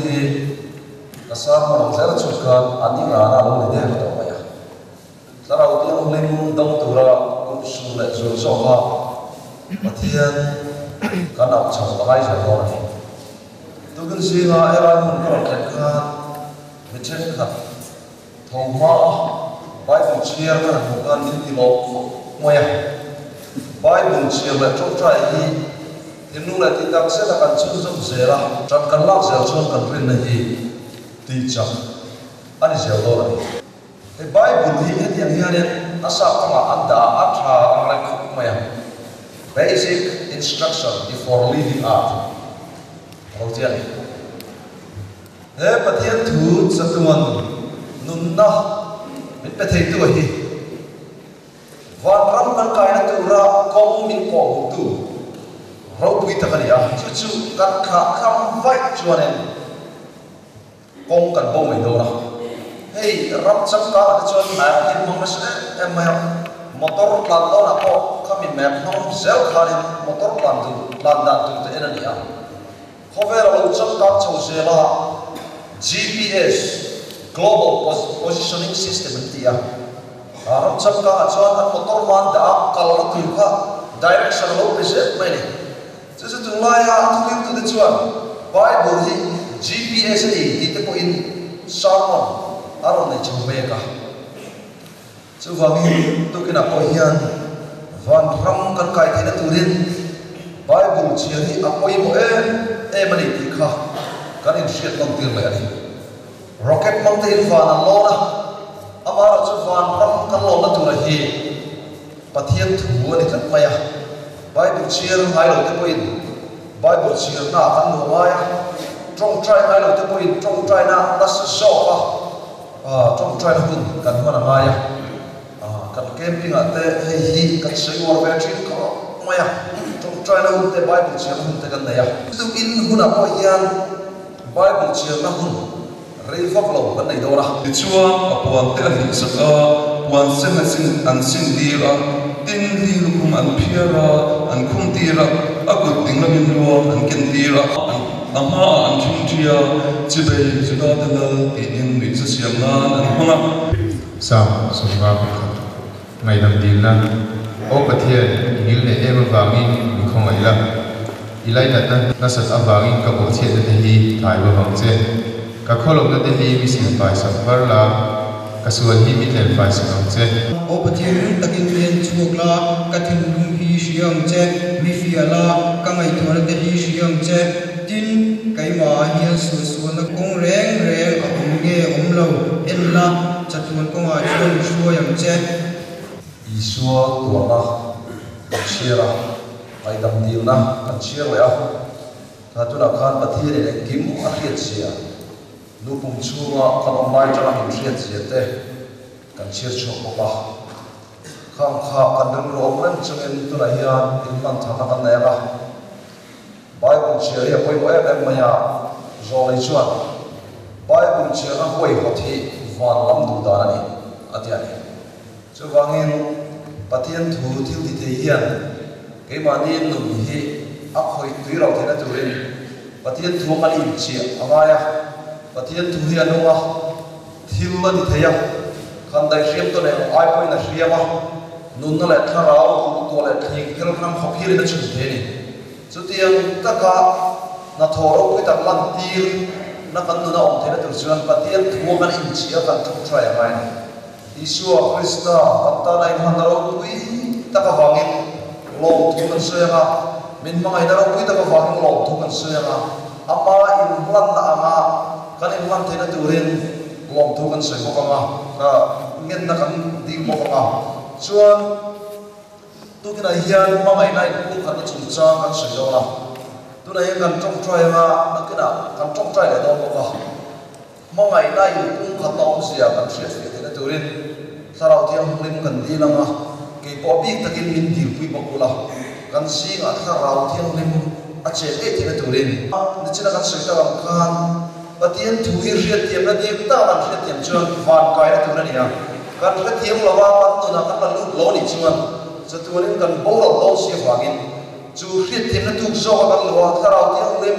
hi ka sermon ang zel chhut khan a ni ngana a lo ni der tawh mai a. Thlarau Thianghlim dawng tura kum sur leh zual zawka Pathian kan auh chho a ngai zel dawn a ni. Tukin zinga helai hmun ka rawn thlen khan mi thenkhat tho hma a Bible chhiar ka han hmuh khan min ti lawm khawp mai a. Bible chhiar leh tawngtai hi thinlung leh tih tak zet a kan chhunzawm zel a, tan kan lak zel chuan kan rinna hi tihchak a ni zel dawn a ni. He Bible hi hetiang hianin a sap tawngah an dah a tha ang reng khawp mai a, Basic Instruction Before Leaving Earth a lo tia ni. He Pathian thu chatuan nunna min pe theitu a hi vanram kan kaina tura kawng min kawhhmuhtu ropui tak a ni a, chu chu kan thlah thlam vaih chuanin Kawng kan bo mai dawn a, hei ram changkangah te chuan map hi an hmang nasa em em mai a, motor tlan dawnah pawh khami map hmang zel khanin motor tlan tur tlan dan tur te en a ni a. Khawvel a lo changkang chho zel a, GPS, Global Positioning System an ti a, ram changkangah chuan an motor man dah a kalna tur kha direction a lo pe zel mai a ni. Chu chu tunlaia thuhlimtute chuan Bible hi GPS a ni tih te pawhin sermon a rawn nei chho mek a. Chuvangin tukinah pawh hian vanram kan kai theihna turin Bible chhiar hi a pawimawh em em a ni tih kha kan inhriat nawn tir leh a ni. Rocket hmang te in van an lawn a, amaherawh chu vanram kan lawnna tura hi Pathian thu a ni tlat mai a, Bible chhiar ngai lo te pawhin Bible chhiarna ah kan luh ngai a, tawngtai ngai lo te pawhin tawngtaina nasa zawk a tawngtaina hun kan hman a ngai a, kan camping ah te hei hi kan sawi uar ve thin khawp mai a, tawngtaina hun te Bible chhiarna hun te kan nei a. Tukin hunah pawh hian Bible chhiarna hun rei vak lo kan nei dawn a. Tichuan, a puan te a hlih sak a, puan sen a sin an sin tir a, tin li lukhum an phiar a, an khum tir a, a kut ding lamin luang an ken tir a, a hmaah an ṭhing ṭhi a, chibei Juda te lal tiin nuihza siam nan an hmang a. Psalm 51 Ngaihdam dilna, Aw Pathian, i ngil neih em avangin mi khawngaih la. I lainatna nasat avangin ka bawhchhiatna te hi thai va vang che. Ka khawlawmna te hi mi silfai sak var la, ka sual hi mi tlenfai sak ang che. Aw Pathian, ngun takin mi en chhuak la, ka thinlung hi hria ang che, mi fiah la, ka ngaihtuahna te hi hria ang che. Tin, keimahah hian suahsualna kawng reng reng a awm nge awm lo, en la, chatuan kawngah chuan mi hruai ang che. Isua tuarna kan chhiar a, ngaihdam dilna kan chhiar leh a, kha tunah khan Pathianin engkim a hriatzia, nu pum chhunga kan awm lai tanga min hriatzia te kan chhiar chhuak bawk a. Khang kha kan rilru awm reng chungin tunah hian inhman tharna kan nei ang a. Bible chhiar hi a pawimawh em em mai a, Zawlei chuan Bible chhiarna huaihawt hi van lam duh dan a ni, a ti a ni. Chuvangin Pathian thu thil ti thei hian keimahni nun hi a khawih tui lo theihna turin Pathian thu kan inchiah a ngai a, Pathian thu hi a nung a, Thil a ti thei a, khan daihriam tawn eng ai pawhin a hriam a, nunna leh thlarau duhtuah leh thling phel ram khawp hialin a chhun thei a ni. Chutiang taka hnathawh ropui tak lantir na kan nuna awm theihna tur chuan Pathian thua kan inchhia kan thawk try a ngai a ni. Isua Krista kan tana inhmanna ropui tak avangin lawmthu kan sawi ang a, min hmangaihna ropui tak avangin lawmthu kan sawi ang a, Ama inhlanna anga kan inhlan theihna turin lawmthu kan sawi bawk ang a, ka ngenna kan dil bawk ang a. Chuan tukinah hian hmangaihna inpumkhatna chungchang kan sawi dawn a, tunah hian kan tawngtai anga nakinah kan tawngtai leh dawn bawk a. Hmangaihna inpumkhatna awmzia kan hriatfiah theihna turin Thlarau Thianghlim kan dil ang a, keipawh bik takin min dilpui bawk ula, kan zingah Thlarau Thianghlim a chen ngei theihna turin. Nichina kan sawi tak ang khan Pathian thu hi hriatthiamna dik tak kan hriatthiam chuan van kaina tur a ni a, kan hrethiam lo a, kan nunah kan la lut lo nih chuan chatuanin kan boral dawn si avangin chu hriatthiamna tuk zawka kan luh a, Thlarau Thianghlim.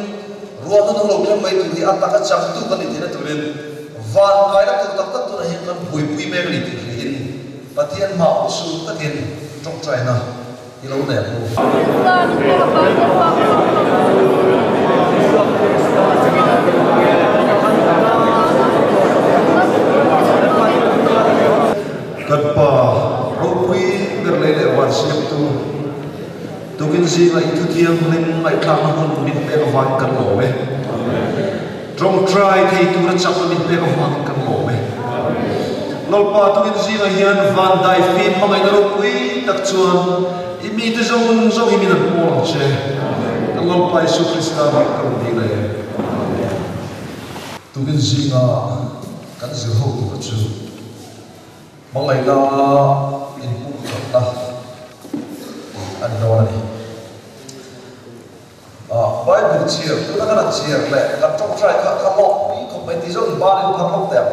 Ruah hnuhnung lo thleng mai tur hi a taka changtu kan ni theihna turin van kaina tur tak tak tunah hian kan buaipui mek a ni tih hriin Pathian hmaah usul takin tawngtaina i lo nei ang u. Kan Pa ropui ber lei leh van siamtu. Tukin zinga i thuthianghlim ngaihthlakna hun min pek avangin kan lawm e. Tawngtai thei tura chakna min pek avangin kan lawm e. Lalpa, tukin zingah hian van daifim hmangaihna ropui tak chuan i mite zawng zawng hi min an pawl ang che. Kan Lalpa Isu Krista nih ka rawn dil e. Amen. Tukin zinga kan zir ho tur chu. Hmangaihna inpumkhatna tih a ni dawn a ni. Bible chhiar, tuna kan han chhiar leh kan tawngtai kha ka hlawkpui khawp mai tih zawng inbarin phar lawk teh ang.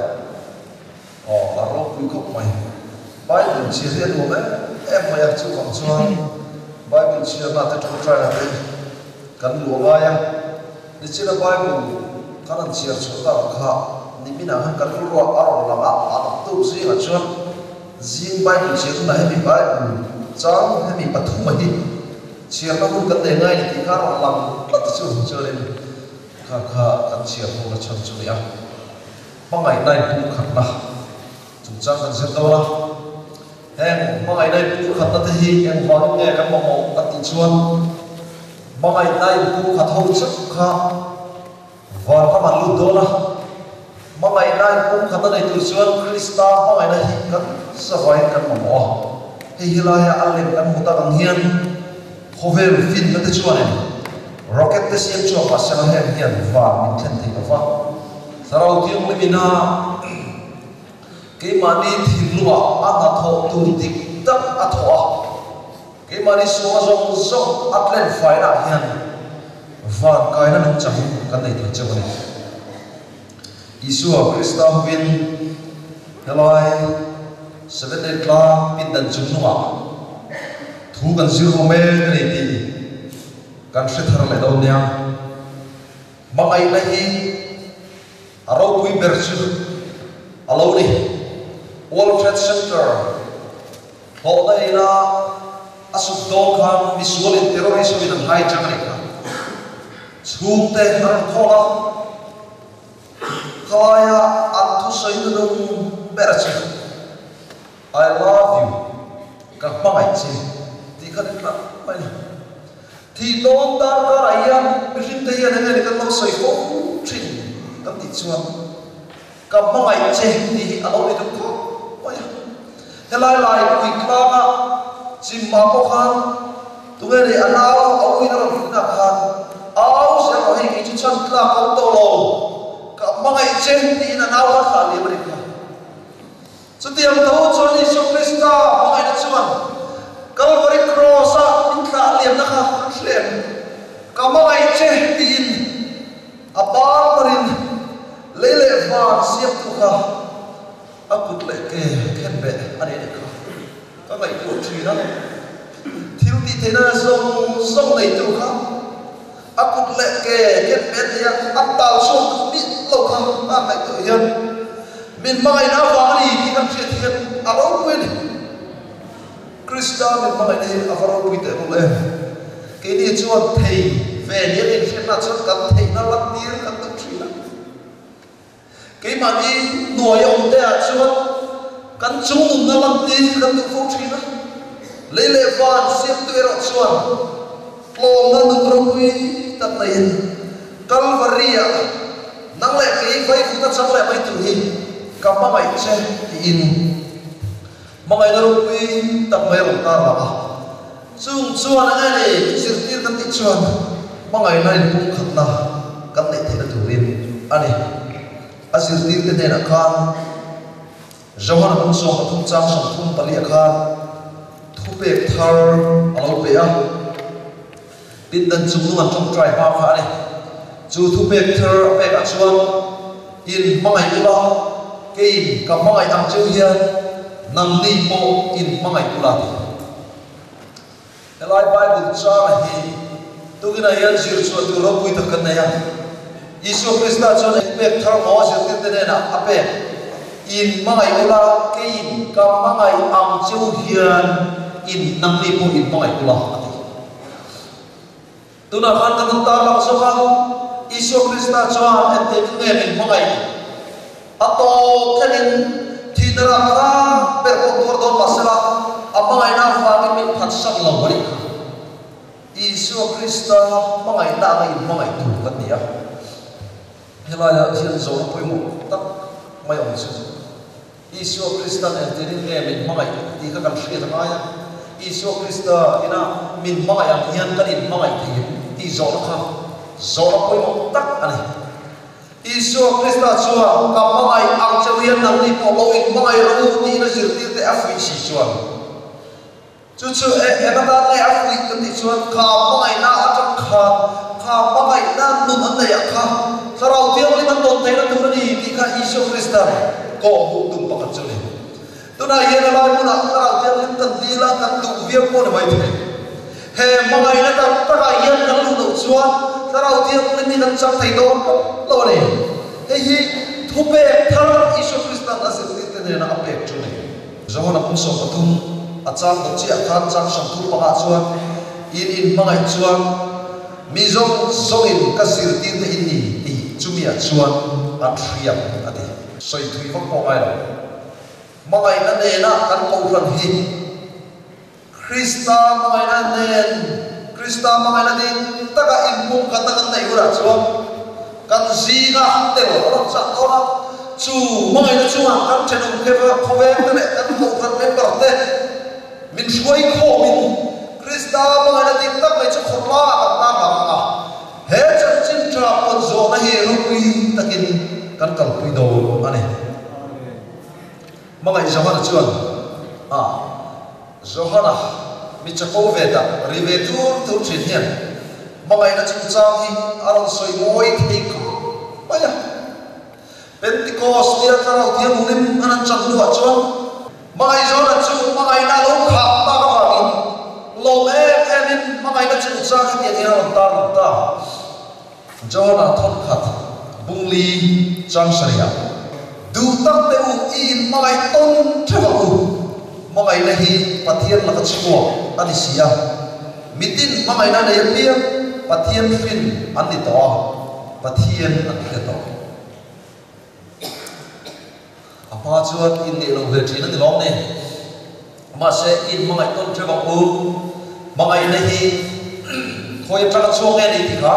Aw, a hlawkpui khawp mai. Bible chhiar hi a nuam em em mai a, chuvang chuan Bible chhiarna te tawngtaina te kan luah ngai a. Nichina Bible kan han chhiar chhuah tak ang kha niminah khan kan rilruah a rawn lang a, a naktuk zingah chuan zing Bible chhiar hunah hemi Bible chang hemi pathuma hi chhiarna hun kan nei ngai ni tih kha a rawn lang tlat a chu chuanin kha kha kan chhiar ho la chhan chu ni a. Hmangaihna inpumkhatna chungchang kan zir dawn a, heng hmangaihna inpumkhatna te hi engvangin nge kan mamawh kan tih chuan, Hmangaihna inpumkhat ho chauh kha vanram an lut dawn a, hmangaihna inpumkhat a nei tur chuan Krista hmangaihna hi kan zavaiin kan mamawh a. Hei hi laia a lem kan hmu tak ang hian khawvel finna te chuanin rocket te siam chhuak mah sela heng hian van min thlen thei lo va. Thlarau Thianghlim ina keimahni thinlungah a hnathawh tur dik tak a thawh a. Keimahni suanga zawng zawng a tlen fainaah hian van kaina nungchang kan nei thei chauh a ni. Isua Krista hovin helai Seventh Day tlang pindan chung hnungah thu kan zir ho mek a ni tih kan hre thar leh dawn nia. Hmangaihna hi a ropui ber chu a lo ni. World Trade Center Hlawhna ina a suk dawn khan misualin terrorist hoin an hijack a nih kha. Chhungte an rawn call a, khalaia an thusawi hnuhnung ber chu I love you, ka hmangaih che tih kha ni tlat mai a ni. Thih dawn dar karah hian mihringte hian enge ni kan lo sawi fo thin kan tih chuan, Ka hmangaih che tih hi a lo ni duh khawp mai a. Helai lai pui tlanga chimma pawh khan tunge nih a nau a uin a rawn hrilhna khan au zel rawh hei kei chu chhan tlak ka awm tawh lo, ka hmangaih che tiin a nau kha thlah liam a ni kha. Chutiang tho chuan Isua Krista hmangaihna chuan Kalvari Kraws-a min thlah liamna kha an hre em? Ka hmangaih che tiin a barbarin lei leh van siamtu kha a kut leh ke khen beh a ni nih kha ka ngaihtuah thin a. Thil tih theihna zawng zawng neitu kha a kut leh ke khen beh a ni a, a tal chhuak duh miah lo kha a ngaihtuah hian min hmangaihna avang a ni tih kan hriat hian a ropui a ni. Krista min hmangaihna hi a va ropui teh lul em? Keini chuan thei ve ni a inhriatna chuan kan theihna lantir kan duh thin a. Keimahni hnuai a awm te ah chuan kan chungnunna lantir kan duh fo thin a. Lei leh van siamtu erawh chuan tlawmna nun ropui tak neiin Kalvari-ah nang leh kei vaivut a chang leh mai tur hi ka hmangaih che tiin Hmangaihna ropui tak mai a rawn tar lang a, chung chuan eng nge ni zirtir kan tih chuan hmangaihna inpumkhatna kan neih theihna turin a ni. A zirtirte hnenah khan Johana hnung 13 chang 34 ah khan thupek thar a lo pe a, pindan chungnung an tawngtai hma kha a ni. Chu thupek thar a pekah chuan In hmangaih ula, keiin ka hmangaih ang cheu hian nangni pawh in hmangaih ula ti. Helai Bible changa hi tukinah hian zir chhuah tur ropui tak kan nei a. Isua Krista chuan eng pek thar maw zirtirte hnenah a pek? In hmangaih ula, keiin ka hmangaih ang che u hian in nangni pawh in hmangaih ula, a ti. Tunah khan kan rawn tarlang zawk a, Isua Krista chuan engtiangin nge min hmangaih? A tawp thlengin thihna ram kha ber pawh tuar dawn mah sela, a hmangaihna avangin min phatsak lo a nih kha. Isua Krista hmangaihna anga inhmangaih tur kan ni a. Helaiah hian zawhna pawimawh tak mai awm chu, Isua Krista'n engtirin nge min hmangaih tih kha kan hriat a ngai a. Isua Krista ina min hmangaih ang hian kan inhmangaih thei em tih zawhna kha zawhna pawimawh tak a ni. Isua Krista chuan, Ka hmangaih ang che u hian nangni pawh lo inhmangaih rawh u tiin a zirtirte a fuih si chuan, Chu chu e eng atan nge a fuih kan tih chuan kha hmangaihna atang khan kha hmangaihna nun an neih ah kha Thlarau Thianghlim an dawn theihna tur a ni tih kha Isua Krista kawh hmuh tum pakhat chu a ni. Tunah hian a lai hmunah Thlarau Thianghlim kan dil a, kan duh viau pawh ni mai thei. He hmangaihna tak takah hian kan luh loh chuan Thlarau Thianghlim hi kan chang thei dawn lo a ni. Hei hi thupek thar Isua Krista'n a zirtirte hnena a pek chu a ni. Johana kum 13 a chang dawt chiah khan chang 30 pangah chuan in inhmangaih chuan mi zawng zawngin ka zirtirte in ni tih chumiah chuan an hriam a ti. Sawi thui vak pawh ngai lo. Hmangaihna nena kan kohhran hi Krista hmangaihna nen, Krista hmangaihna ding taka inpumkhatna kan neih hunah chuan kan zinga tel a rawn chah dawn a, chu hmangaihna chungah kan thenawm khawveng te leh kan kohhran member te min hruai khawmin Krista hmangaihna ding tak mai chu khawtlangah kan tarlang ang a, he chanchin tha puan zawhna hi ropui takin kan kalpui dawn a ni. Hmangaih Johana chuan, A, Johana, mi chapo ve tak, ri ve tur tur thin hian hmangaihna chungchang hi a rawn sawi mawi thei khawp mai a. Pentecost nia Thlarau Thianghlim an han chan hnuah chuan hmangaih Johana chu hmangaihna a lo khah tak avangin lawm em emin hmangaihna chungchang hi tiang hian a rawn tarlang ta. Johana thawnkhat Bungli Changsaria Duh tak te u i inhmangaih tawn theuh ang u. Hmangaihna hi Pathian laka chhuak a ni si a. Mitin hmangaihna nei apiang Pathian hrin an ni tawh a, Pathian an hre tawh. A hma chuan inneih lo ve thin a ni lawm ni. Mahse, i inhmangaih tawn theuh ang u. Hmangaihna hi khawi atanga chhuak nge ni tih kha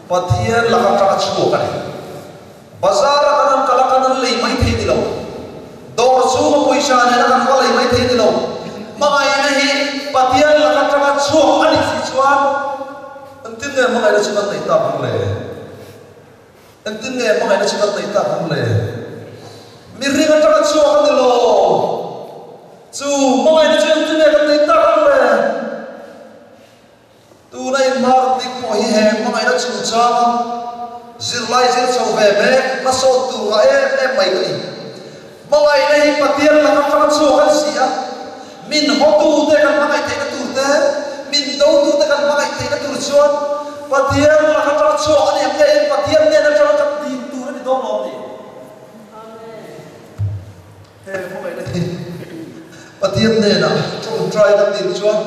Pathian laka atanga chhuak a ni. Bazar a kan an kal a kan an lei mai thei ni lo. Dawr chhunga pawisa nena kan va lei mai thei ni lo. Hmangaihna hi Pathian laka atanga chhuak a nih si chuan engtin nge hmangaihna chu kan neih tak ang le? Engtin nge hmangaihna chu kan neih tak ang le? Mihring atanga chhuak a ni lo. Chu hmangaihna chu engtin nge kan neih tak ang le? Tuna inhmar dik pawh hi he hmangaihna chungchanga zirlai zir chho ve mek hmasawn tur ngah em em mai ka ni. Hmangaihna hi Pathian laka atanga chhuak a ni si a, min hawtute kan hmangaih theihna tur te, min dotute kan hmangaih theihna tur chuan Pathian laka atanga chhuak a ni ang ngeiin Pathian hnen atanga kan dil tur a ni dawn lo ni. He hmangaihna hi Pathian hnenah tawngtai kan dil chuan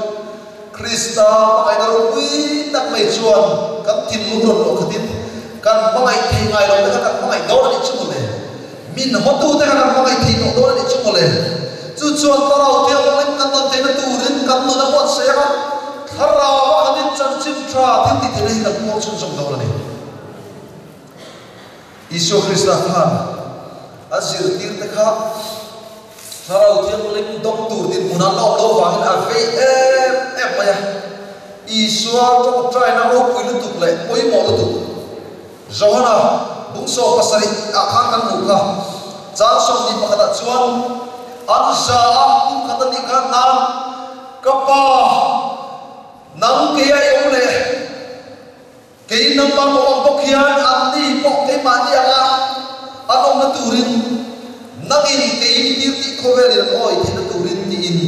Krista hmangaihna ropui tak mai chuan kan thinlung rawn luah khatin kan hmangaih thei ngai lo te kha kan hmangaih dawn a nih chu mawle. Min hawtute kha kan hmangaih thei tawh dawn a nih chu mawle. Chu chuan Thlarau Thianghlim kan dawn theihna turin kan nun a buatsaih ang a, Thlarau a khatin chanchin tha thil tih theihna hi kan puang chhunzawm dawn a ni. Isua Krista khan a zirtirte kha Thlarau Thianghlim dawng tur dinhmun an la awm loh vangin a vei em em mai a. Isua tawngtaina ropui lutuk leh pawimawh lutuk Johana bung 17 ah khan kan hmuh kha. Chang 21 ah chuan an za a kum khat a nih kha nan ka pa nang kei a i awm leh. Kei nangmah ka awm bawk hian anni pawh keimahni anga an awmna turin, nangin kei mi tir tih khawvelin an awi theihna turin tiin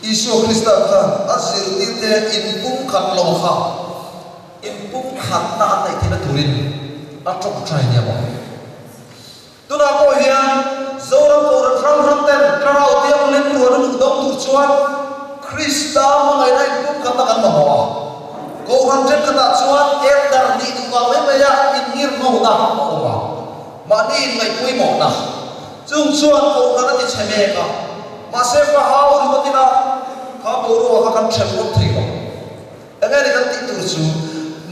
Isua Krista khan a zirtirte inpumkhat lo kha. Inpumkhatna an neih theihna turin a tawngtai nia maw? Tunah pawh hian Zoram Kohhran hrang hrang ten Thlarau Thianghlim ruahna duh dawng tur chuan Krista hmangaihna inpumkhatna kan mamawh a. Kohhran thenkhatah chuan elder nih duh vang mai maia innghirnghona a awm a, mahni inngaihpawimawhna chung chuan Kohhran a tichhe mek a. Mahse fa hau ringawt ila kha boruak kha kan then ngawt thei lo. Enge ni kan tih tur chu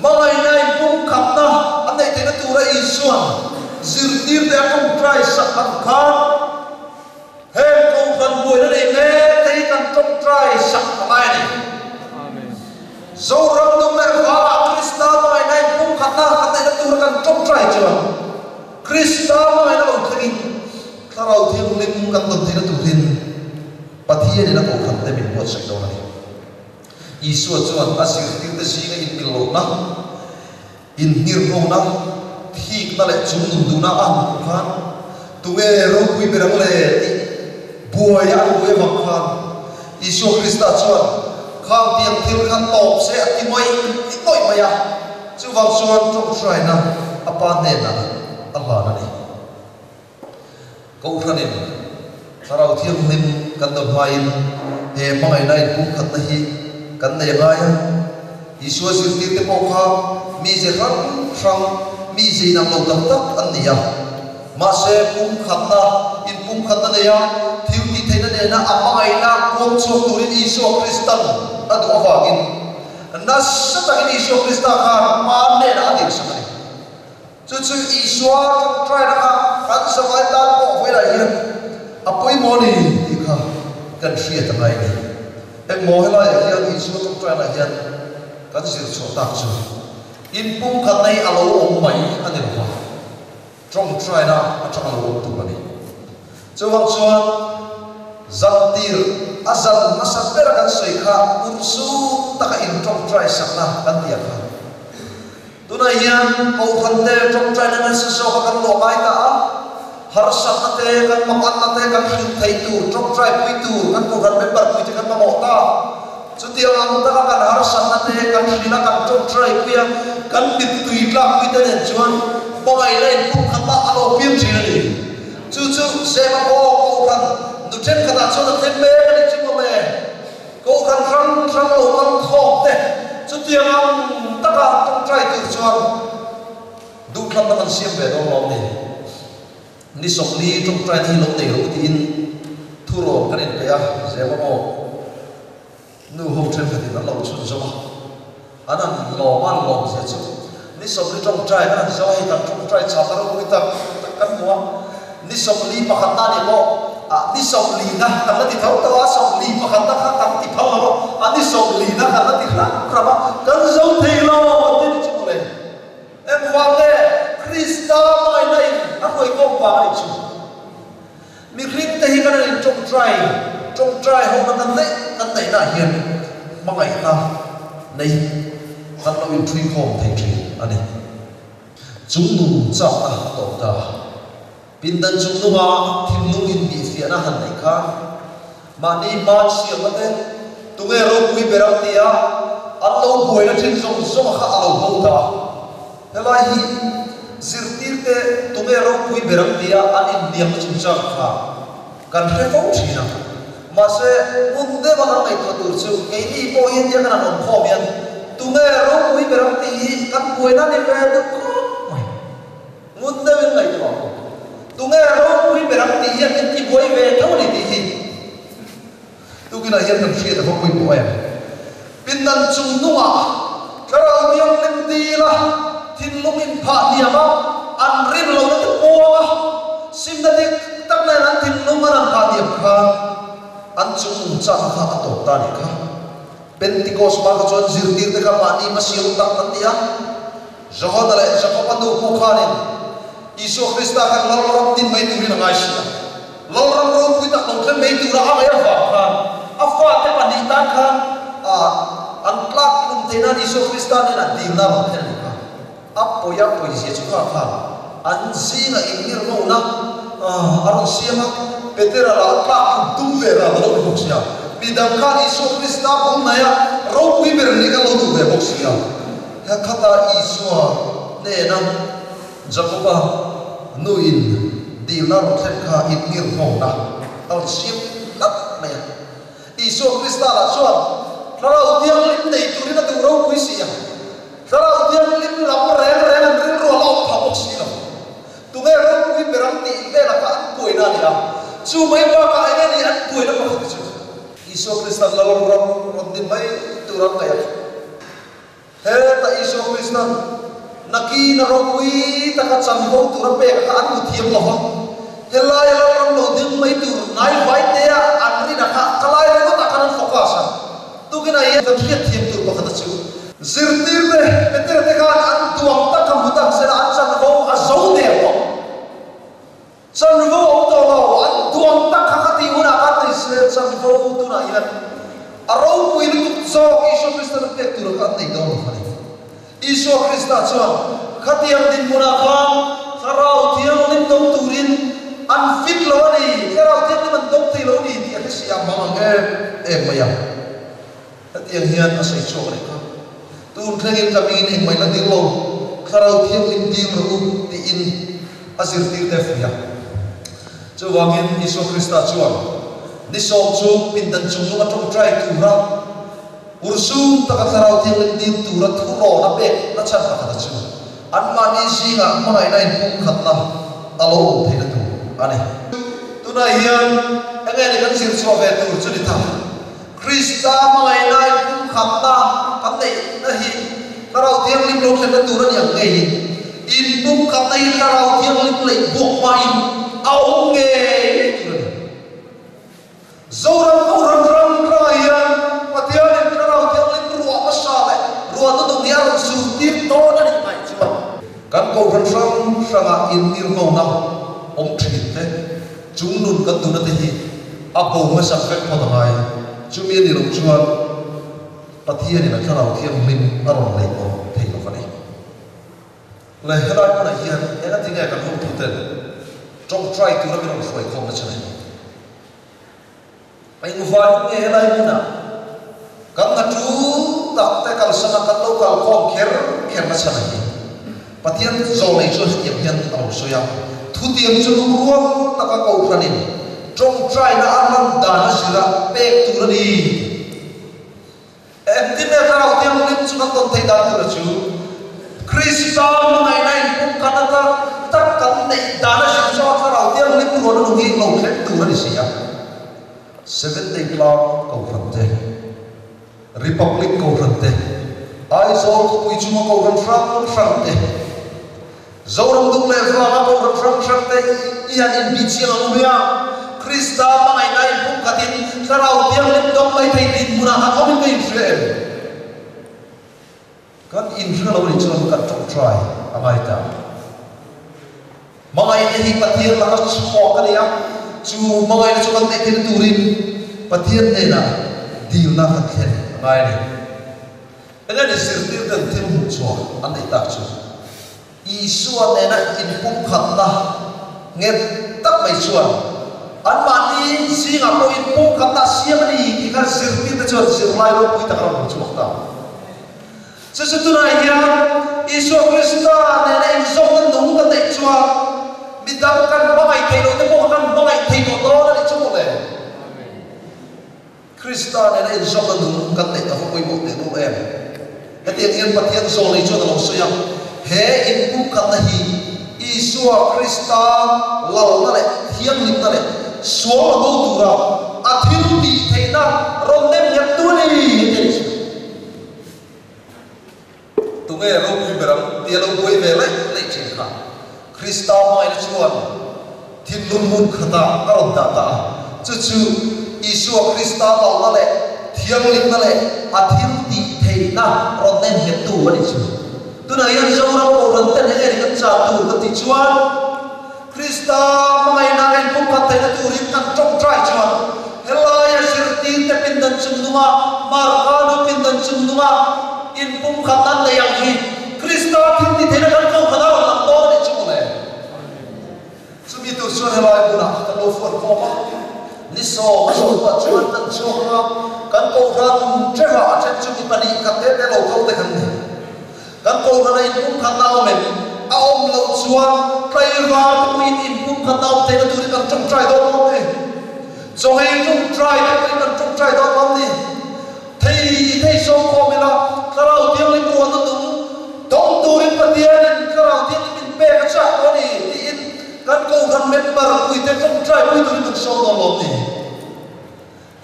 hmangaihna in pumkhatna a neih theihna tura Isua'n zirtirte a tawngtai sak ang khan heng kohhran buaina nei mek te hi kan tawngtai sak a ngai a ni. Zoram Dumer Vangah Krista hmangaihna in pumkhatna kan neihna tura kan tawngtai chuan Krista hmangaihna lo thlengin Thlarau Thianghlim kan dawn theihna turin Pathianin a kohhran te min buatsaih dawn a ni. Isua chuan a zirtirte zinga inmil lohna, inhnirhona, thikna leh chungnun duhna a han hmuh khan, Tunge ropui ber ang le? tih buaia an buai avang khan Isua Krista chuan khang tiang thil kha tawp se a ti ngawih ngawih mai a, chuvang chuan tawngtaina a Pa hnenah a hlan a ni. Kohhranin Thlarau Thianghlim kan dawn hmain he hmangaihna inpumkhatna hi kan nei a ngai a. Isua zirtirte pawh kha mi ze hrang hrang, mi ze inang lo tak tak an ni a. Mahse, pumkhatna, inpumkhatna neia thil tih theihna nena a hmangaihna kuam chhuak turin Isua Kristan a duh avangin nasa takin Isua Krista khan hma hnenah a dirsak a ni. Chu chu Isua tawngtaina kha kan zavai tan pawh vawilah hian a pawimawh a ni tih kha kan hriat a ngai a ni. Engmaw helaiah hian Isua tawngtaina hian kan zir chhuah tak chu inpumkhatna hi a lo awm mai a ni lo va, tawngtaina atanga lo awm tur a ni. Chuvang chuan zantir a zan hmasa bera kan sawi kha urhsun taka intawngtai sakna kan tih ang kha. Tunah hian Kohhran te tawngtaina nasa zawka kan luah ngai ta a, harsatna te, kan manganna te kan hrilh thei tur, tawngtai pui tur kan Kohhran member pui te kan mamawh ta. Chutiang ang taka kan harsatna te kan hrilh a, kan tawngtai pui a, kan mittui tlak pui te nen chuan hmangaihna inpumkhatna a lo piang thin a ni. Chu chu Sema aw Kohhran nu thenkhatah chuan a thleng mek a ni chu mawle. Kohhran hrang hrang lo kal khawm te chutiang ang taka tawngtai tur chuan duhthlanna kan siam ve dawn lawm ni. Ni 40 tawngtaina hi lo nei ro tiin thurawn kan inpe a, Zema pawh nu ho thenkhatin an lo chhunzawm a, an han lawm a, an lawm zia chu ni 40 tawngtai kan han zo a, hei kan tawngtai chak a ropui tak tak kan hmu a. Ni 41 na nih pawh ah ni 40 na kan la ti tho tho a, 41 na kha kan ti phal lo a, a ni 40 na kan la ti hram hram a, kan zo thei lo tih ni chu mawle. Engvang nge Krista hmangaihna in a hruai kawng vang a nih chu? Mihring te hi kan han in tawngtai tawngtai ho na kan neih kan neih na ah hian hmangaihna nei kan lo in thui khawm thei thin a ni. Chungnung chakna a tawp ta. Pindan chungnunga thinlung inbihfiahna han neih khan mahni hma chhiarna te tunge ropui ber ang tia an lo buaina thin zawng zawng kha a lo bo ta. Helai hi zirtirte tunge ropui ber ang tia an inhniamna chungchang kha kan hre fo thin a. Mahse, hmun deuha kan ngaihtuah tur chu keini pawh hi tia kan han awm khawm hian tunge ropui ber ang tih hi kan buaina ni ve deuh khawp mai. Ngun deuhin ngaihtuah ang u. Tunge ropui ber ang tih hian min tibuai ve tho a ni tih hi tukinah hian kan hriat a va pawimawh em. Pindan chung nungah Thlarau Thianghlim dila thinlung inphah hniam a, an rin lohna te puang a, simna dik tak nen an thinlung an han phah hniam khan an chung nung chak kha a tawp ta nih kha. Pentecost hma kha chuan zirtirte kha mahni hmasial tak an ni a, Johana leh Jakoba nu pawh khanin Isua Krista khan Lalram din mai turin a ngai si a. Lalram ropui tak lo thleng mai tura a ngaih avang khan a fate pahnih tan khan an tlak hlum theih nan Isua Krista hnenah dilna a rawn thlen leh kha. A pawi a pawi zia chu kha khan an zinga inngirhngona a rawn siam a, Petera lah a tlak hlum tum ve ran a lo ni bawk si a. Midang khan Isua Krista bul hnaia ropui ber nih kha lo duh ve bawk si a. He khata Isua hnena Jakoba nuin dilna rawn thlen kha inngirhngawna a rawn siam tlat mai a. Isua Krista lah chuan Thlarau Thianghlim nei turin a duh ropui si a, Thlarau Thianghlim lam reng reng an rilru a la awm pha bawk si lo. Tunge ropui ber ang tih velah kha an buaina a ni a, chu mai bakah eng nge ni an buaina pakhat chu? Isua Krista lal ram rawn ni mai tur an ngaih a. Heta Isua Krista'n nakin a ropui taka chanvo tur a pek kha an hmu thiam lo va, helaia lal ram lo ding mai tur ngaivai tea an rin a kha ka lai ringawtah khan an focus a. Tukinah hian kan hriat thiam tur pakhat a chu. Zirtirte Petera te khan an duang tak kha hmu tak sela an chanvo a zo der tawh. Chanvo awm tawh lo, an duang tak kha ka tih hunah khan nei se chanvo tunah hian a ropui lutuk zawk Isua Krista lam pek tura kha an nei dawn lo kha ni. Isua Krista chuan khatiang dinhmunah khan Thlarau Thianghlim dawng turin an fit lo a ni, Thlarau Thianghlim an dawng thei lo a ni tih a hre si a, mang ang em em mai a. Hetiang hian a sawi chhuak rih kha, Tun thlengin ka mingin engmah in la dil lo, Thlarau Thianghlim dil rawh u, tiin a zirtirte a fuih a. Chuvangin Isua Krista chuan ni sawm chu pindan chungnung a tawngtai tura ursum taka Thlarau Thianghlim dil tura thurawn a pek na chhan pakhat a chu anmahni zingah hmangaihna inpumkhatna a lo awm theihna tur a ni. Tunah hian enge ni kan zir chhuah ve tur chu ni ta? Krista hmangaihna inpumkhatna kan neihna hi Thlarau Thianghlim lo thlenna tur a ni ang ngeiin, inpumkhatna hi Thlarau Thianghlim leih buak hmain a awm ngei ngei tur a ni. Zoram Kohhran hrang hrangah hian Pathianin Thlarau Thianghlim ruah hmasa leh ruah hnuhnung hi a rawn zirtir dawn a nih ngaih chuan, kan Kohhran hrang hrangah inngirhngona awm thin te, Chung nun kan duhna te hi a bo hmasak vek phawt a ngai. Chumi a nih loh chuan Pathianin a Thlarau Thianghlim a rawn lei pawh thei lo va ni. Le helai hmunah hian engati nge kan hotuten tawngtai tura min rawn hruai khawmna chhan a ni? Engvangin nge helai hmunah kan hna tul tak te kalsana kan lo kal khawm kher kher na chhan a hi? Pathian zawlei chuan hetiang hian a lo sawi a, Thutiang chu lungrual taka kohhranin tawngtaina a lan dan a zira pek tur a ni. Engtin nge Thlarau Thianghlim chu kan tawn theih dan tura chu Krista hmangaihna inpumkhat ata tak kan neih dan a zir chuan Thlarau Thianghlim ruan a nung hi lo thleng tur a ni si a. Seventh Day Tlang Kohhran te, Republic Kohhran te, Aizawl khawpui chunga Kohhran hrang hrang te, Zoram dung leh vanga Kohhran hrang hrang te i han inbih chiang ang u hmiang. Krista hmangaihna inpumkhatin Thlarau Thianghlim dawng mai thei dinhmunah han awmin ka inhria em? Kan inhria lo nih chuan kan tawngtai a ngai ta. Hmangaihna hi Pathian laka chhuak a ni a, chu hmangaihna chu kan neih theihna turin Pathian hnenah dilna kan thlen a ngai a ni. Enge ni zirtir ten thil hmuh chhuah an neih tak chu? Isua nena inpumkhatna nghet tak mai chuan anmahni zingah pawh inpumkhatna a siam a ni tih kha zirtir te chuan zirlai ropui tak a rawn hmu chhuak ta. Chu chu tunah hian Isua Krista nena inzawmna nung kan neih chuan midang kan hmangaih theih loh te pawh kha kan hmangaih thei tawh dawn a nih chu mawle. Krista nena inzawmna nung kan neih a va pawimawh teh lul em? Hetiang hian Pathian zawlei chuan a lo sawi a, He inpumkhatna hi Isua Krista lalna leh thianghlimna leh sual la bo tura a thil tih theihna rawn nem nghet tu a ni, heti a ni chu. Tunge ropui ber ang tia lo buai ve laih laih thin kha Krista hmangaihna chuan thinlung hmun khatah a rawn dah ta a, chu chu Isua Krista lalna leh thianghlimna leh a thil tih theihna rawn nem nghettu a nih chu. Tunah hian Zoram Kohhran ten enge ni kan chah tur kan tih chuan Krista hmangaihna a inpumkhat theihna turin kan tawngtai chuan helaia zirtirte pindan chungnunga Marka nu pindan chungnunga inpumkhat an nei ang hi Krista thil ti theihna kan kohhran a rawn lang dawn a nih chu mawle. Chumi tur chuan helai hmunah kan lo fuan khawm a, ni sawm a zawh hnuah chuan kan chhuak a, kan kohhran ṭhehah a ṭhen chu mi pahnih khat te te lo kal te kan ni. Kan kohhran a inpumkhatna a awm em? A awm loh chuan tlaivar te pawhin inpumkhatna a awm theihna turin kan tawngtai dawn lawm ni? Chawngei tawngtai te pawhin kan tawngtai dawn lawm ni? Thei thei sawm khawm ila, Thlarau Thianghlim ruahna nung dawng turin Pathianin Thlarau Thianghlim min pek a chak tawh a ni tiin kan kohhran member puite tawngtai pui turin kan sawm dawn lawm ni?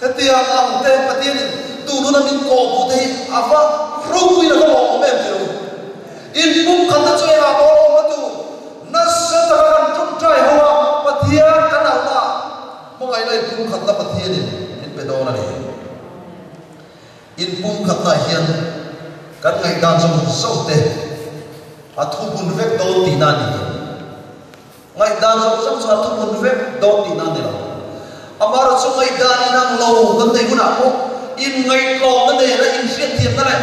Hetiang ang te Pathianin tununa min kawhhmuh te hi a va ropuiin a va lawmawm em tih u. Inpumkhatna chu engah pawh a awm a tu nasa taka kan tawngtai ho a, Pathian kan auhna ah hmangaihna inpumkhatna Pathianin min pe dawn a ni. Inpumkhatna ah hian kan ngaihdan zawng zawng te a thubun vek dawn tihna a ni. Ngaihdan zawng zawng chu a thupun vek dawn tihna a ni lo. Amaherawh chu ngaihdan inang lo kan neih hunah pawh inngaihtlawmna nena inhriatthiamna leh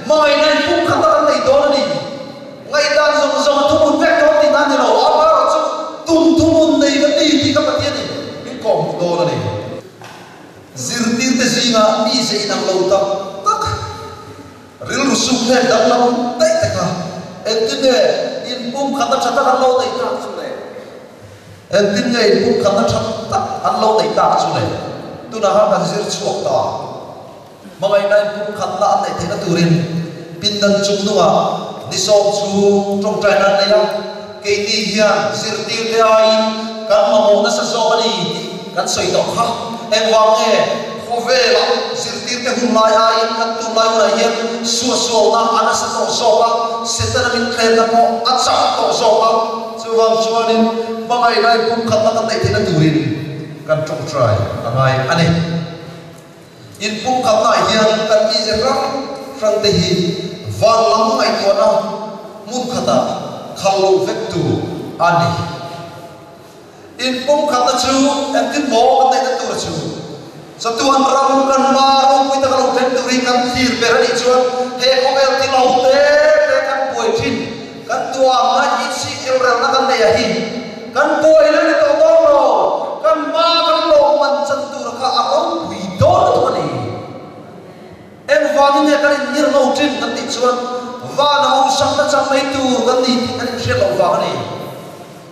hmangaihna inpumkhatna kan nei dawn a ni. Ngaihdan zawng zawng a thupun vek dawn tihna a ni lo. Amaherawh chu tum thuhmun nei kan ni tih kha Pathianin min kawhhmuh dawn a ni. Zirtirte zingah mize inang lo tak tak Rilru suk hlen danglam daih te kha engtin nge inpumkhatna tha tak an lo neih tak chu le? Engtin nge inpumkhatna tha tak an lo neih tak chu le? Tunah khan kan zir chhuak ta. Hmangaihna inpumkhatna an neih theihna turin pindan chung nungah ni sawm chhung tawngtaina an nei a, keini hian zirtirte aiin kan mamawh nasa zawk a ni tih kan sawi tawh kha. Engvang nge khawvelah zirtirte hun lai aiin kan tun lai hunah hian suahsualna a nasa tawh zawk a, Setana min tlenna pawh a chak tawh zawk a, chuvang chuanin hmangaihna inpumkhatna kan neih theihna turin kan tawngtai a ngai a ni. Inpumkhatnaah hian kan mize hrang hrang te hi van lam ngaihtuahna hmun khatah khal loh vek tur a ni. Inpumkhatna chu engtin maw kan neihna tur chu? Chatuan ram kan hma ropui taka lo thleng tur hi kan thlir ber a nih chuan he khawvel ti lo te te kan buai thin, kan tuamna itsik elrelna kan nei a hi kan buai la ni tawh dawn lo, kan hma kan lawmman chan tur kha a ropui dawn lutuk a ni. Engvangin nge kan inngir lo thin kan tih chuan van hausakna chang mai tur kan ni tih kan inhriat loh vang a ni.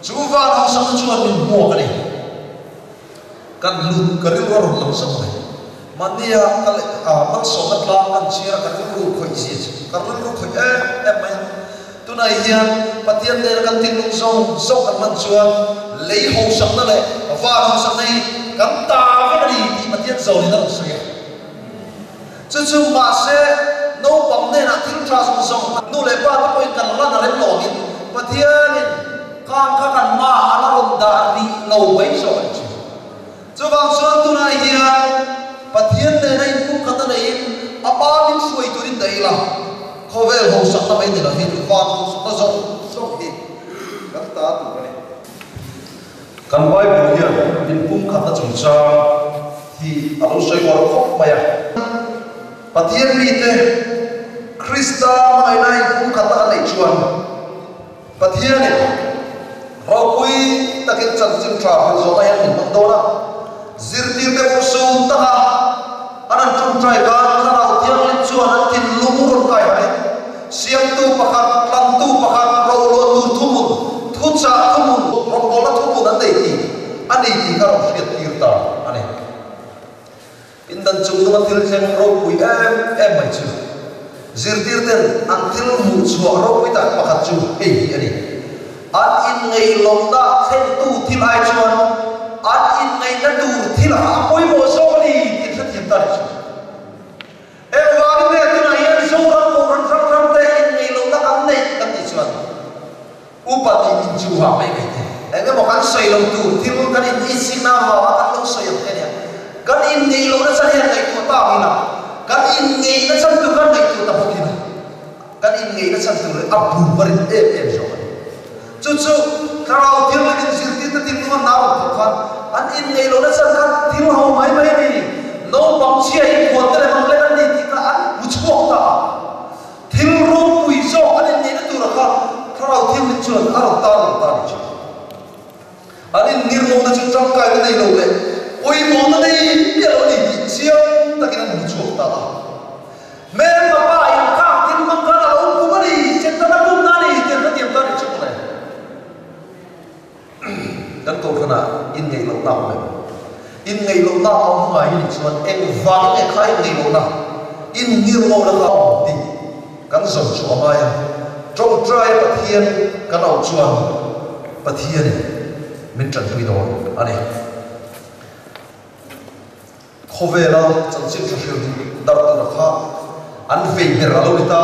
Chu van hausakna chuan min hmuak a ni. Kan lut ka rilru a rawn lang zawk mai. Mahnia ka leh a malsawmna tlang kan chhiar a ka rilru khawih zia chu ka rilru khawih em em mai a. Tunah hian Pathian nena kan thinlung zawng zawng kan hman chuan lei hausakna leh van hausakna hi kan ta vek a ni tih Pathian zawnin a rawn sawi a. Chu chu mahse naupang hnenah thil tha zawng zawng nu leh pa te pawhin kan lan a rem lo angin Pathianin khang kha kan hmaah a la rawn dah rih lo mai zawk a ni thin. Chuvang chuan tunah hian Pathian nena inpumkhat a neihin a pa min hruai turin dah ila, khawvel hausakna mai ni lovin van hausakna zawng zawng hi kan ta tur a ni. Kan Bible hian inpumkhatna chungchang hi a lo sawi uar khawp mai a. Pathian mite Krista hmangaihna inpumkhatna kan neih chuan Pathianin ropui takin chanchin tha hrilh zawhna hian min hmang dawn a. Zirtirte urhsun taka an han tawngtai khan Thlarau Thianghlim chuan an thinlung rawn kai harh in, Siamtu pakhat, Tlantu pakhat, Rohluah tur thuhmun, Thuchah thuhmun, Rawngbawlna thuhmun an nei tih a ni tih kha rawn hriat tir ta a ni. Pindan chung nunga thil thleng ropui em em mai chu zirtirten an thil hmuh chhuah ropui tak pakhat chu hei hi a ni. An inngeihlohna thlentu thil ai chuan an inngeihna tur thil a pawimawh zawk a ni tih an hrethiam ta leh chu. Engvangin nge tunah hian Zoram Kohhran hrang hrang te inngeihlohna kan neih kan tih chuan Upa tih min chu vang mai mai te. Eng emaw kan sawi lo tur thil kan in isina vanga kan lo sawi ang te nia. Kan inngeih lohna chan hian ngaihtuah ta ang ila, kan inngeihna chan tur kan ngaihtuah ta bawk ila, kan inngeihna chan tur hi a bu a rin em em zawk a ni. Chu chu Thlarau Thianghlim in zirtirna thil nung an nau ang tawh khan an inngeih lohna chan kha thil ho mai mai a ni. Naupang chhia inphuan te leh mang lek an ni tih kha an hmu chhuak ta a. Thil ropui zawk an inneihna tura kha Thlarau Thianghlim chuan a rawn tar lang ta a ni thin. An innghirngawhna chu tangkaina nei lo leh pawimawhna nei miah lo a ni tih chiang takin an hmu chhuak ta a. Hmelma pa in khang thil hmang khan a lo pum a ni. lohna a awm em? Inngeih lohna a awm ngai a nih chuan engvangin nge kha inngeih lohna, innghir lohna kha a awm tih kan zawm chhuah a ngai a. Tawngtai Pathian kan auh chuan Pathianin min tanpui dawn a ni. Khawvela chanchin tha hril darh tura kha an vei ber a lo ni ta.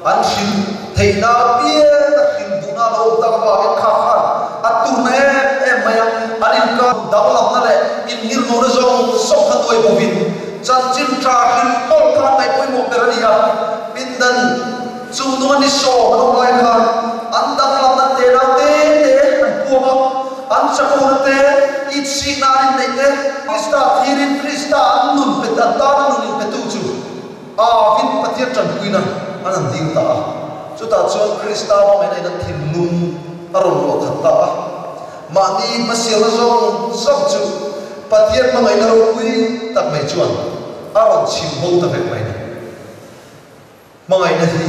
An hril theihna apiang a hril duhna a lo awm tak avangin kha khan a turna em em mai a. An inkar danglamna leh inngirhnawhna zawng zawng kha nuai bovin chanchin tha hril mawlh kha an ngaih pawimawh ber a ni a. Pindan chu nunga ni sawm an awm lai khan an danglamna te nau te te an puang a. An chakawna te, itsikna an inneih te, Krista thirin Krista an nun pe an tana nun inpetu chu avin Pathian tanpuina an han dil ta a. Chutah chuan Krista hmangaihna in an thinlung a rawn luah khat ta a. Mahni hmasialna zawng zawng chu Pathian hmangaihna ropui tak mai chuan a rawn chim bo ta vek mai ni. Hmangaihna hi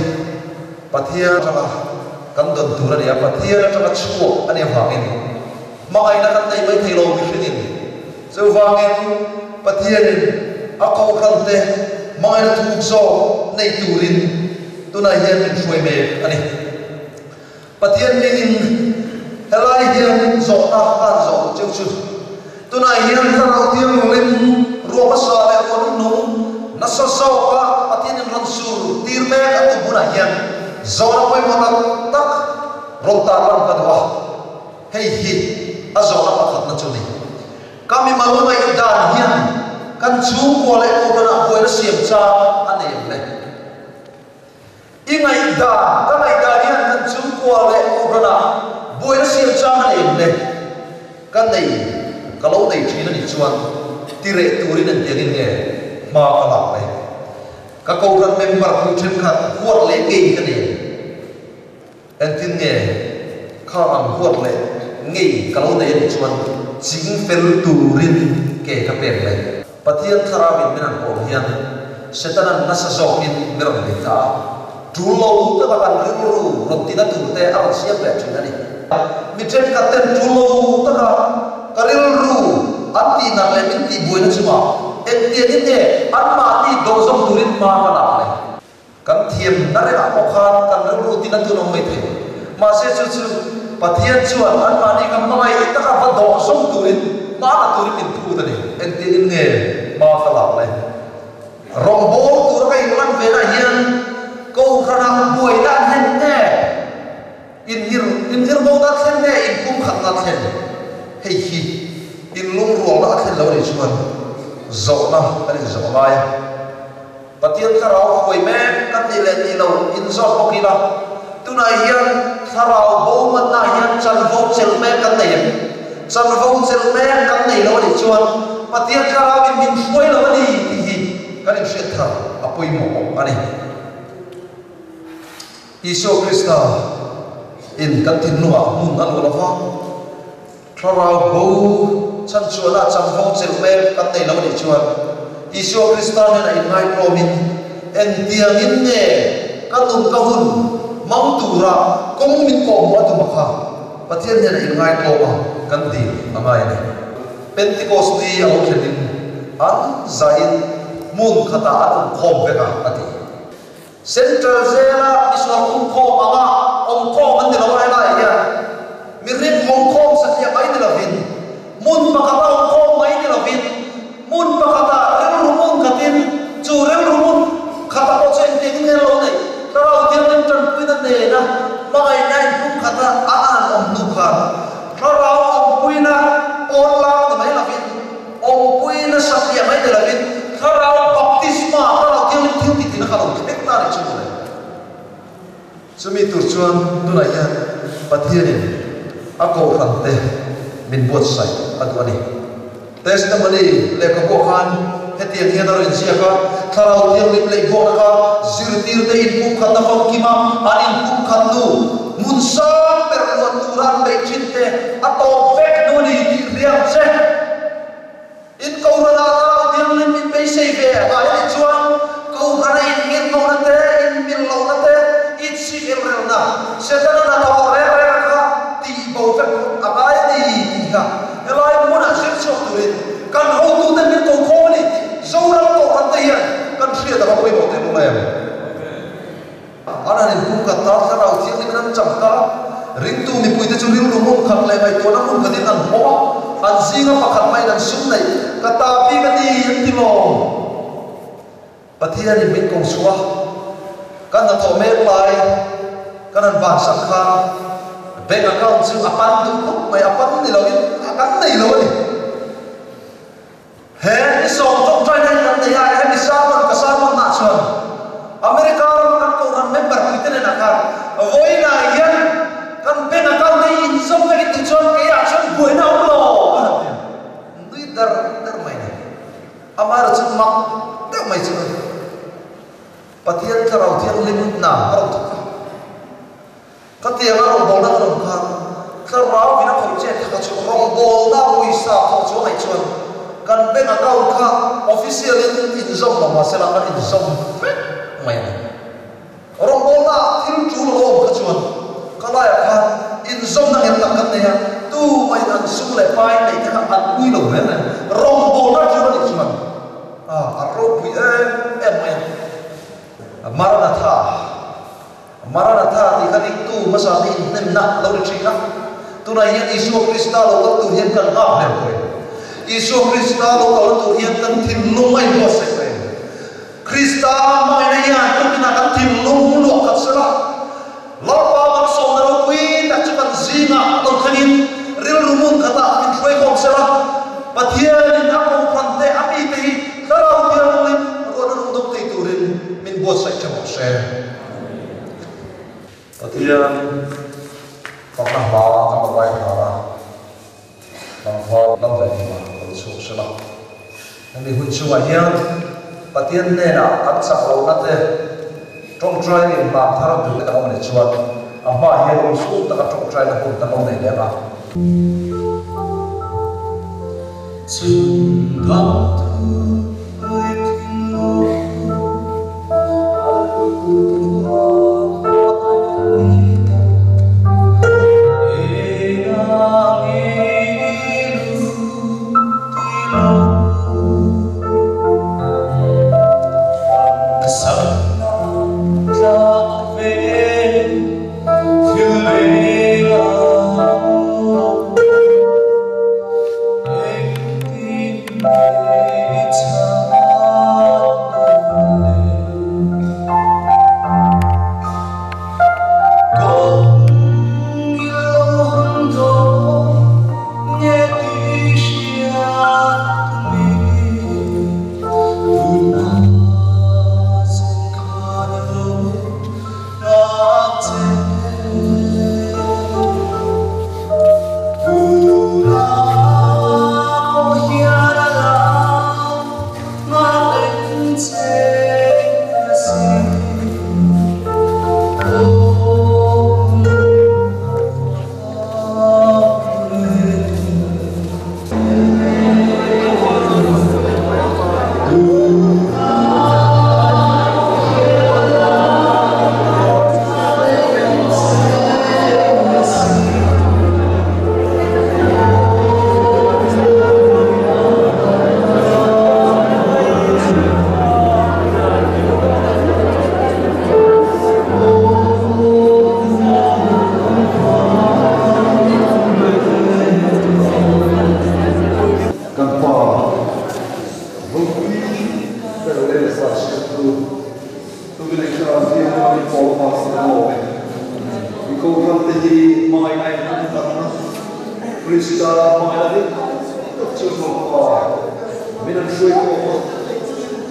Pathian atanga kan dawn tur a ni a, Pathian atanga chhuak a nih avangin hmangaihna kan nei mai thei lo mihringin. Chuvangin Pathianin a kohhrante hmangaihna thuk zawk nei turin tunah hian min hruai mek a ni. Pathian mingin helai hian zawhna an zawh duh cheu chu. Tunah hian Thlarau Thianghlim ruah hmasa leh ruah lunghnung nasa zawka Pathianin rawn sur tir mek a tum hunah hian zawhna pawimawh tak tak rawn tarlan ka duh a, hei hi a zawhna pakhatna chu ni. Ka mimal ngaihdan hian kan chhungkua leh kohhranah buaina siam chang a nei ang le. I ngaihdan, ka ngaihdan hian kan chhungkua leh kohhranah buaina siam chang a nei em le? Ka nei, ka lo nei thin a nih chuan ti reh turin engtiangin nge hma ka lak le? Ka kohhran member pui thenkhat huat leh ngei ka nei em? Engtin nge kha ang huat leh ngei ka lo nei a nih chuan ching fel turin ke ka pek le? Pathian thlarauin min han pawm hian Setana'n nasa zawkin min rawn bei ta a, tul lo taka kan rilru rawn tina tur te a rawn siam leh thin a ni. Mi thenkhat ten tul lo taka ka rilru an tihnak leh min tihbuaina chungah engtiangin nge anmahni dawhzawm turin hma ka lak le? Kan thiam na rengah pawh khan kan rilru tin a tun awm mai thei. Mahse chu chu Pathian chuan anmahni ka hmangaih taka va dawh zawng turin hma la turin min phut a ni. Engtiangin nge hma ka lak le? Rawngbâwl tura ka inlan ve nah hian Kohhranah buaina an thlen nge? Inhir inhirhmawhna a thlen nge inpumkhatna a thlen? Hei hi inlungrualna a thlen lo a nih chuan zawhna kan inzawh a ngai a. Pathian thlarau hruai mek kan nih leh nih lo inzawt bawk ila, tunah hian thlarau bo hmanna hian chanvo chelh mek kan nei em? Chanvo chelh mek kan nei lo a nih chuan Pathian thlarauin min hruai lo a ni tih hi kan inhriat thar a pawimawh bawk a ni. Isua Krista in kan thinlungah hmun a luah lova, Thlarau bo chhan chuanah chanvo chelh mek kan nei lo nih chuan Isua Krista nen a inngaihtlawmin engtiangin nge ka nun ka hun hmang tura kawng min kawhhmuh a tum a kha Pathian nen a inngaihtlawm a kan dil a ngai a ni. Pentecost ni a lo thlenin an zain hmun khatah an awm khawm vek a, a ti. Central Jail-a misual awmkhawm anga awmkhawm an ni lo a, helaiah hian mihring awmkhawm satliah mai ni lovin, hmun pakhata awmkhawm mai ni lovin, hmun pakhata rilru hmun khatin chu rilru hmun khata pawh chu engtiangin nge lo neih? Thlarau Thianghlim tanpuina nena hmangaihna inpumkhata a an awm hnu khan Thlarau awmpuina pawn lang ni mai lovin, Awmpuina satliah mai ni lovin Thlarau baptisma, Thlarau Thianghlim thil tih tihna kha lo thleng ta a nih chu mawle. Chumi tur chuan tunah hian Pathianin a kohhrante min buatsaih a duh a ni. Testimony lehkhabuah khan hetiang hian a rawn inziak a, Thlarau Thianghlim leihbuakna kha zirtirte inpumkhatna famkim a, an inpumkhat hnu hmun sang ber luah tura an beih thin te a tawp vek hnu a ni tih hriam che. In Kohhranah Thlarau Thianghlim in beisei ve a ngai a nih chuan Kohhrana inngirhlohna te, inmilhlohna te, itsik elrelna, Setana hnathawh reng reng kha tih bo vek phawt a ngai a ni tih kha helai hmunah zir. Kan hotuten min ko khawm a ni tih Zoram kohhran te hian kan hriat a va pawimawh teh lul em? An han inpumkhat ta, Thlarau Thianghlimin an chang ta. Ringtu mipuite chu rilru hmun khat leh ngaihtuahna hmun khatin an hawm a, an zinga pakhat maiin an sum neih, Ka ta bik a ni, an ti lo. Pathianin min ko chhuah a, kan hnathawh mek lai kan han vansak khan bank account chu a pan duh khawp mai, a pan ni loin a kan nei lo a ni. He ni sawm tawngtaina hi kan nei a, hemi sermon ka sermon nah chuan America rama kan kohhran member puite nenah khan vawiinah hian kan bank account te hi inzawm vekin tih chuan keiah chuan buaina a awm lo ka han ti a, nui der der mai ni. Amaherawh chu mak deuh mai chu Pathian Thlarau Thianghlim hna a rawn thawk a. Khatianga rawngbawlna kan awm khan Thlarau in a khawih chet kha chu rawngbawlna pawisa thawh chu a ngaih chuan kan bank account kha official in inzawm lo mahse la kan inzawm vek mai a ni. Rawngbawlna ah thil tul a lo awm kha chuan ka laiah khan inzawmna nghet tak kan nei a, tumahin an sum leh pai neih te kha an ui lo reng reng. Rawngbawlna tul a nih chuan a ropui em em mai a. Maranatha, Maranatha tih kha ringtu hmasa te inhnemna a lo ni thin a. Tunah hian Isua Krista lo kal tur hian kan nghak hlel tawh em? Isua Krista lo kalna tur hian kan thinlung a inbuatsaih tawh em? Krista hmangaihna hian tukinah kan thinlung luah khat sela, Lalpa malsawmna ropui tak chu kan zingah lo thlengin rilru hmun khatah min hruaikhawm sela, Pathianin a kohhran te a mite hi Thlarau Thianghlim ruahna lung dawng thei turin min buatsaih tha bawk se. Pathian fakna hla kan lo ngaithla a. Tlangval Lalvenhima a lo chhuak hrel a. Hemi hun chungah hian Pathian hnenah kan chak lohna te tawngtai in hlan thar duh te kan awm a nih chuan a hmaah hian insum taka tawngtaina hun kan lo nei leh ang a. Chhun dang tu ai thinlung Kan Pa ropui ber leh nasa hriattu tumin eng thlarau thianghlim a min pawl avangin kan lawm e. I kohhran te hi hmangaihna in kan khatna Krista hmangaihna dik tak chu Lalpa min an hruai khawm a,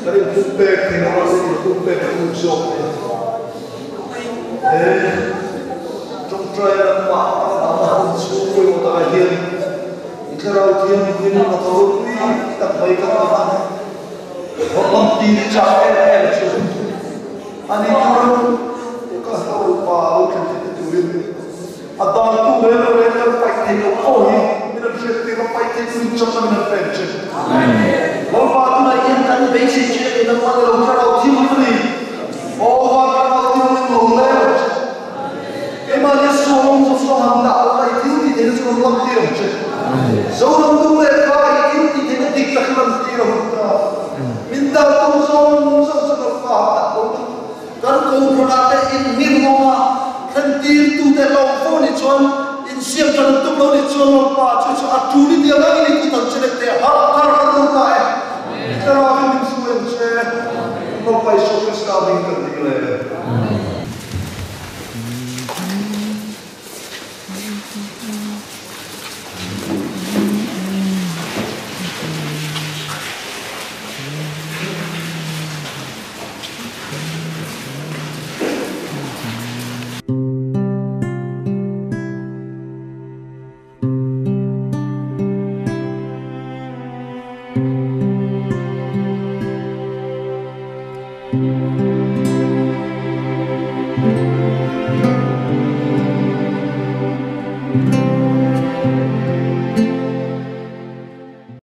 kan inpumpek theih loh a inpumpek a hun zawk te. He tawngtaina mah a hun chhung pawimawh takah hian I Thlarau Thianghlim a tho ropui tak mai ka hmu a, Hawlhlam ti ni chak em em chu a ni tur ka hlaupa lo thlen theih na turin a dantu reng reng kan paih theih loh pawh hi min an hriat tir a, paih theih turin chakna min an pek che. Lalpa tunah hian kan beisei che a ni, nangmah ni lo Thlarau Thianghlim a ni. Aw van Thlarau Thianghlim lo leng ang che. Keimahni a sualawm chu sual han dah lo a, i thil tih theihna chu rawn lam tir ang che. Zoram tu leh kha i thil tih theihna dik tak. A tu ni tia nang ni kutan chele te har thar kan du ta e. Tara min min hruai ang che. Lalpa Isua Krista hmingin kan.